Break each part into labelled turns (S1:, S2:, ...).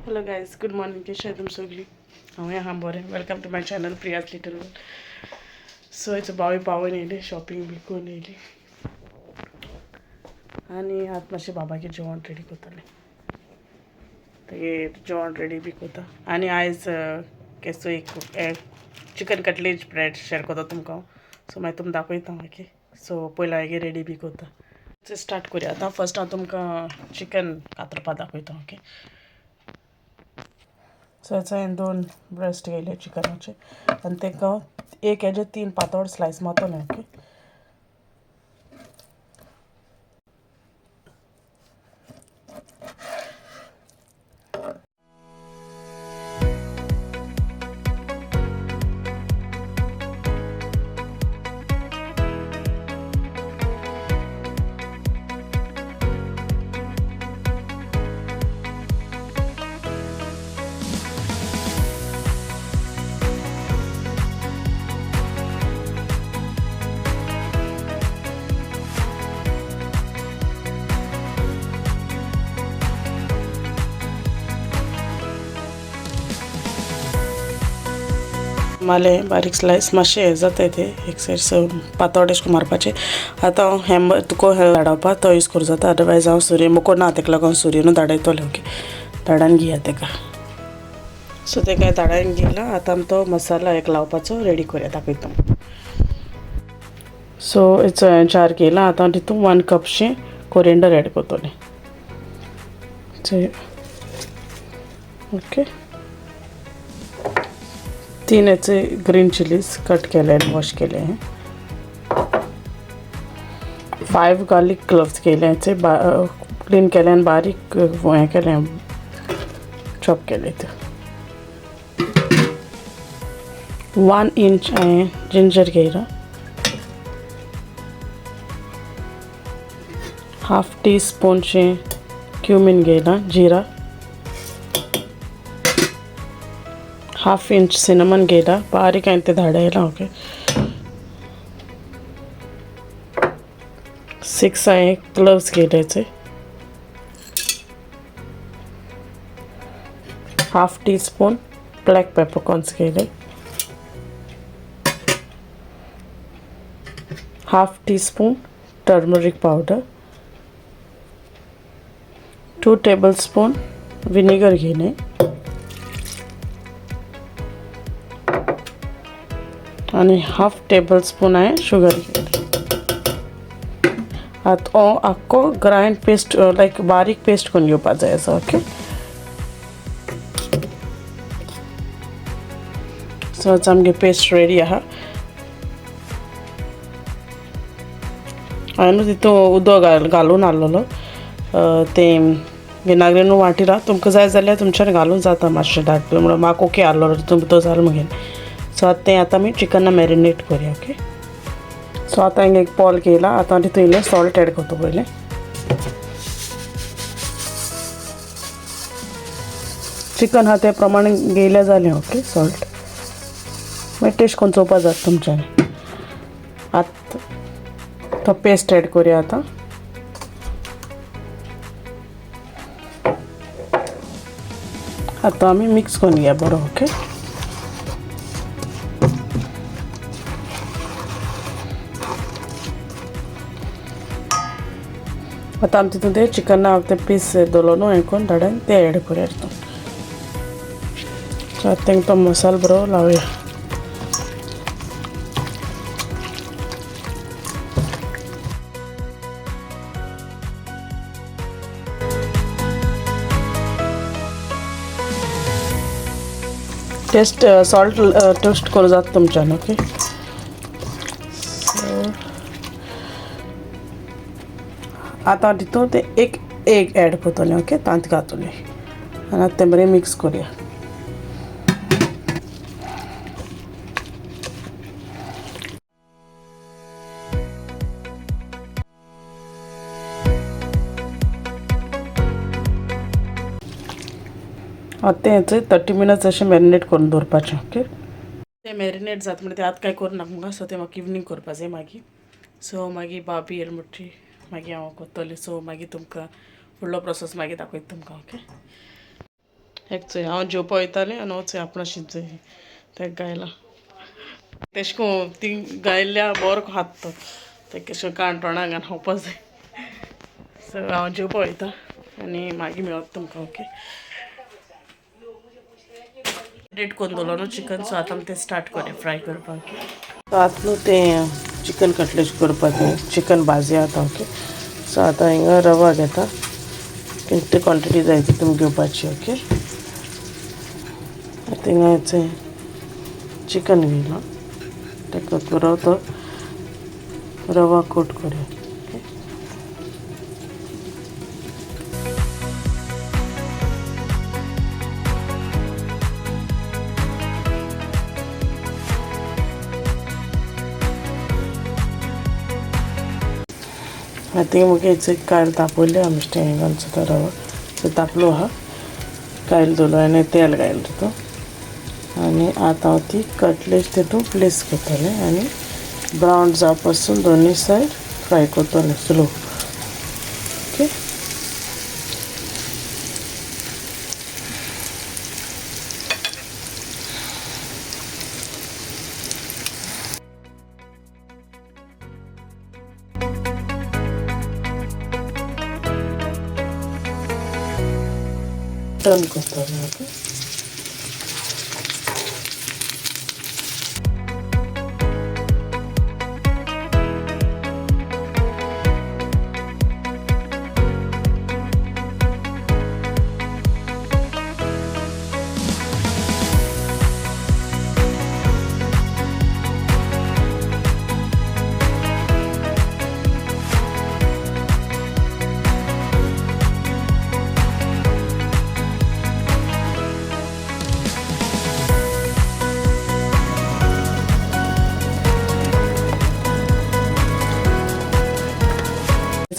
S1: Hello guys, good morning. कशें तुम सगळीं? हांव आहा बरें. Welcome to my channel, Priya's little world. So हेचो बावय पावोन येयले, शॉपिंग बी करून येयली आनी आतां मातशें बाबागे जेवण रेडी करतलें. तेगे जेवण रेडी बी करता आनी आयज केसो एक चिकन कटलेट ब्रेड शेअर करता तुमकां हांव. सो मागीर तुमकां दाखयता. ओके, सो पयलीं हांवें रेडी बी करता, स्टार्ट करुया. आतां फर्स्ट हांव तुमकां चिकन कातरपा दाखयता. ओके, सो हेचो हांवें दोन ब्रेस्ट घेयले चिकनाचे आनी ताका एक हेजे तीन पातळ स्लायस मारतलें. ओके, मारले बारीक स्लायस. मातशें हें जाता तें एक सायड. सो पातळ अशें करून मारपाचें. आतां हांव हॅमर तुका धाडावपा तो यूज करूं जाता, अदरवायज हांव सुरये मुको ना, तेका लागून सुरयेनू धाडयतलें. ओके, धाडान घेया तेका. सो तेका धाडान घेयला. आतां आमी तो मसाला एक लावपाचो रेडी करुया, दाखयता. सो हेचो जार घेयला. आतां तितून 1 कपशें कोरिएंडर एड करतलें. ओके, 3 याचे ग्रीन चिलीज कट केले आनी वॉश केले. 5 गार्लिक क्लोव्स केले, याचे क्लीन केले आनी बारीक हें केलें, चॉप केले ते. 1 इंच हांवें जिंजर घेयला. हाफ टी स्पूनशें क्युमीन घेयला, जिरा. हाफ इंच सिनमन घेयला, बारीक हांवें तें धाडयलां. ओके, 6 हांवें क्लोव्स घेयल्याचे. Half tea spoon black peppercorns घेयले. Half tea spoon turmeric powder, 2 table spoon vinegar घेयले आनी हाफ टेबल स्पून हांवें शुगर घेतली. आतां हो आख्खो ग्रायंड पेस्ट, लायक बारीक पेस्ट करून घेवपा जाय असो. ओके, सो आतां आमगे पेस्ट रेडी आहा. हांवें तितून उदक घालून आहलोलो तें विनाग्रीन वांटिला. तुमकां जाय जाल्यार तुमच्यान घालून जाता मातशें धाडपी म्हणून. म्हाका ओके आहलो, तुमकां तो जाल मगे. सो आतां तें आतां आमी चिकना मॅरिनेट करुया. ओके, सो आतां हांवें एक बॉल घेयला. आतां तितून इल्लें सॉल्ट एड करता पयलें. चिकन आहा ते प्रमाणे घेयल्यार जालें. ओके, सॉल्ट मागीर टेस्ट करून चोवपा जाता तुमच्यानी. आतां तो पेस्ट एड करुया. आतां आतां आमी मिक्स करून घेया बरो. ओके, आतां आमी तितून ते चिकना ते पीस दवरलो न्हू हें करून धाडान ते एड करुया तितून. सो आतां तांकां तो मसालो बरो लावया. टेस्ट सॉल्ट टेस्ट करूं जाता तुमच्यान. ओके, सो आतां तितून तें एक एग एड करतलें. ओके, तांत घातलें आनी आतां तें बरें मिक्स करुया. आतां तें 30 मिनट्स अशें मॅरिनेट करून दवरपाचें. ओके, तें मॅरिनेट जाता म्हणटा तें आतां कांय करूं नाका म्हाका. सो तें म्हाका इवनींग करपा जाय मागीर. सो मागीर भाबी येयली म्हणटरी मागीर हांव करतलें. सो मागीर तुमकां फुडलो प्रोसेस मागीर दाखयता तुमकां. ओके, एक चोय हांव जेवपा वयतालें आनी हो चोय आपणा शीत चोय तेका गायला तेशें कोन्न ती गायल्ल्या बरो खात तो तेका केशें कान तोंडाक घालून खावपा जाय. सो हांव जेवपा वयता आनी मागीर मेळत तुमकां. ओके, रेड करून दवरलो न्हू चिकन, सो आतां आमी तें स्टार्ट करूया फ्राय करपाक. सो आतां न्हू तें चिकन कटलेट करपाक चिकन भाजी आतां. ओके, सो आतां हिंगा रवा घेता, कितली क्वॉन्टिटी जाय ती तुमी घेवपाची. ओके, आतां हिंगा चिकन घेयलां, ताका बरो तो रवा कोट करूया. ओके, आतां मुगे कायल तापयलें आमचे हें घालचो तो रवा. सो तापलो आहा, कायल दवरलो आनी तेल घायलें तितून. आनी आतां हांव ती कटलेट तितून प्लेस करतलें आनी ब्रावन जावपा पासून दोनूय सायड फ्राय करतलें स्लो. ओके, टर्न करतलें. ओके,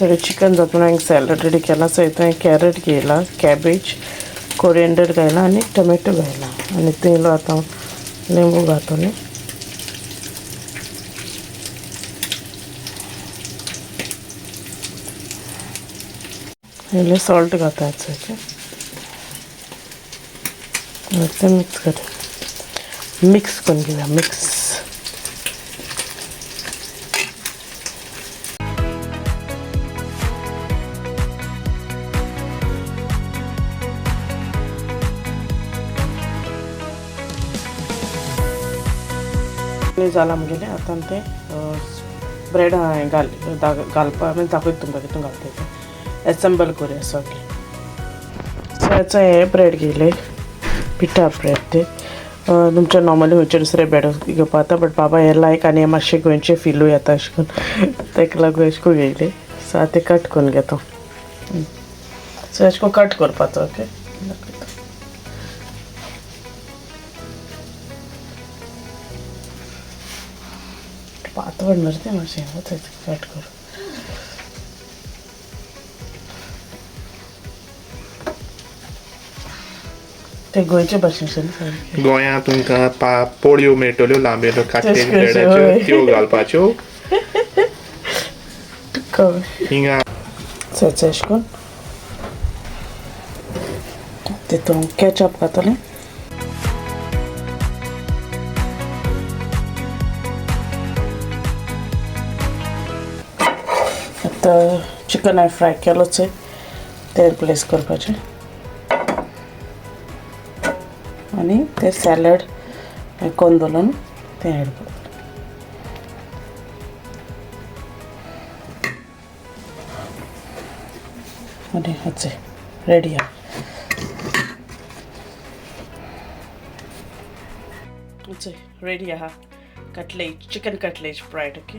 S1: सगळें चिकन जाता हांवें सॅलड रेडी केला. सो हितून हांवें कॅरट घेयला, कॅबेज, कोरिएंडर घायला आनी टोमॅटो घायला आनी थंय इल्लो आतां लिंबू घातलें. इल्लें सॉल्ट घाता. ओके, तें मिक्स कर, मिक्स करून घेवया. मिक्स जाला आमगेलें. आतां तें ब्रेड हांवें घालपा दाखयता तुमकां कितून घालता तें. एसेंबल करूया सगळें. सो हेचो हे ब्रेड घेयले, पिठा ब्रेड ते. तुमच्या नॉर्मली खंयचे दुसरे ब्रेड घेवपा जाता, बट बाबा हे लायक आनी हे मातशे गोंयचे फिलूय येता अशें करून ताका लागून अशें करून घेयले. सो आतां ते कट करून घेता. सो अशें करून कट करपाचो. ओके, पातळ मरे तें मातशें कट कर. ते गोंयचे भाशेन.
S2: गोंयांत तुमकां पोळयो मेळटल्यो लांबेल्यो काटेल ब्रेडाच्यो, त्यो घालपाच्यो हिंगा.
S1: अशें करून तितून कॅचअप घातलें. आतां चिकन हांवें फ्राय केलोच तें प्लेस करपाचें आनी तें सॅलड करून दवरलो न्हू तें एड करतलें. आनी अशें रेडी आहा. अशें रेडी आहा cutlet, chicken cutlet fried. Okay,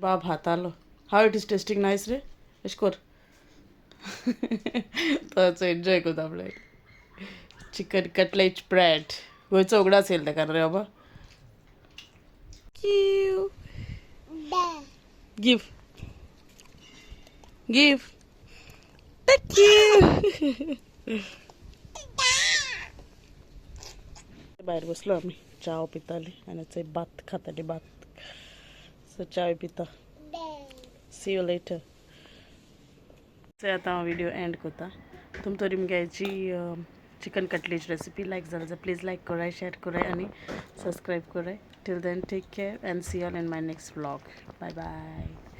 S1: बाब हातालो. How it is tasting? Nice रे, अशें कर तो एन्जॉय करता आपल्याक. चिकन कटलेट ब्रेड गोंयचो उगडास येयलो ताका रे बाबा. Give give thank you. भायर बसलो आमी. चाव पिताली आनी चोय भात खाताली भात. सो चाव पिता. See you later. चोय, आतां हांव व्हिडिओ एंड करता. तुम तरी मुगेची चिकन कटलेट रेसिपी लायक जाल्यार जाल्यार प्लीज लायक कराय, शेअर कराय आनी सबस्क्रायब कराय. Till then, take care and see all in my next vlog. Bye bye.